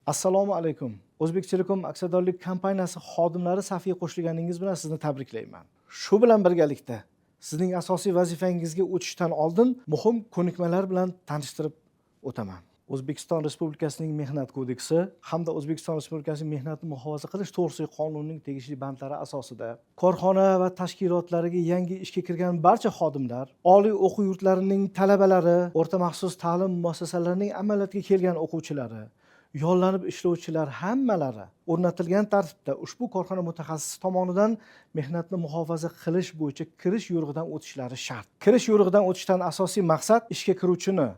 Assalomu alaykum. O'zbektelekom aksiyadorlik kompaniyasi xodimlari safiga qo'shilganingiz bilan sizni tabriklayman. Shu bilan birgalikda sizning asosiy vazifangizga o'tishdan oldin muhim ko'nikmalar bilan tanishtirib o'taman. O'zbekiston Respublikasining Mehnat kodeksi hamda O'zbekiston Respublikasining mehnatni muhofaza qilish to'g'risidagi qonunning tegishli bandlari asosida korxona va tashkilotlariga yangi ishga kirgan barcha xodimlar, oliy o'quv yurtlarining talabalari, o'rta maxsus ta'lim muassasalarining amaliyotga kelgan o'quvchilari, yollanib ishlovchilar hammalari o'rnatilgan tartibda ushbu korxona mutaxassisi tomonidan mehnatni muhofaza qilish bo'yicha kirish yo'rig'idan o'tishlari shart. Kirish yo'rig'idan o'tishdan asosiy maqsad ishga kiruvchini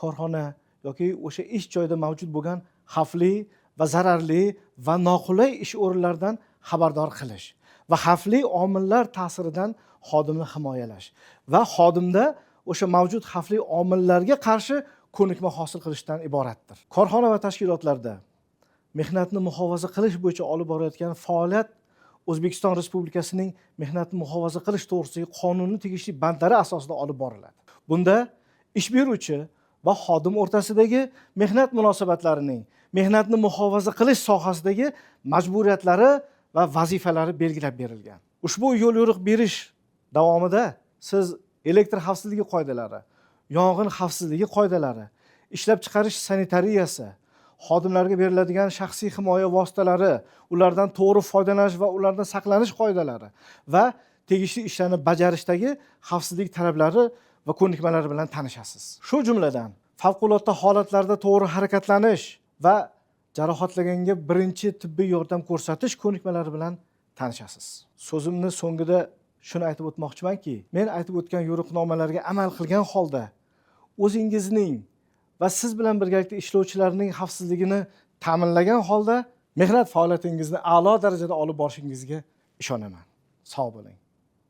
korxona yoki o'sha ish joyida mavjud bo'lgan xavfli va zararli va noqulay ish o'rinlaridan xabardor qilish va xavfli omillar ta'siridan xodimni himoyalash va xodimda o'sha mavjud xavfli omillarga qarshi ko'nikma hosil qilishdan iboratdir. Korxona va tashkilotlarda mehnatni muhofaza qilish bo'yicha olib borayotgan faoliyat O'zbekiston Respublikasining mehnatni muhofaza qilish to'g'risidagi qonunni tegishli bandlari asosida olib boriladi. Bunda ish beruvchi va xodim o'rtasidagi mehnat munosabatlarining mehnatni muhofaza qilish sohasidagi majburiyatlari va vazifalari belgilab berilgan. Ushbu yo'l yo'riq berish davomida siz elektr xavfsizligi qoidalari, yong'in xavfsizligi qoidalari, ishlab chiqarish sanitariyasi, xodimlarga beriladigan shaxsiy himoya vositalari, ulardan to'g'ri foydalanish va ulardan saqlanish qoidalari va tegishli ishlarni bajarishdagi xavfsizlik talablari va ko'nikmalari bilan tanishasiz. Shu jumladan, favqulodda holatlarda to'g'ri harakatlanish va jarohatlanganga birinchi tibbiy yordam ko'rsatish ko'nikmalari bilan tanishasiz. So'zimni so'ngida shuni aytib o'tmoqchimanki, men aytib o'tgan yo'riqnomalarga amal qilgan holda o'zingizning va siz bilan birgalikda ishlovchilarning xavfsizligini ta'minlagan holda mehnat faoliyatingizni a'lo darajada olib borishingizga ishonaman. Sog' bo'ling.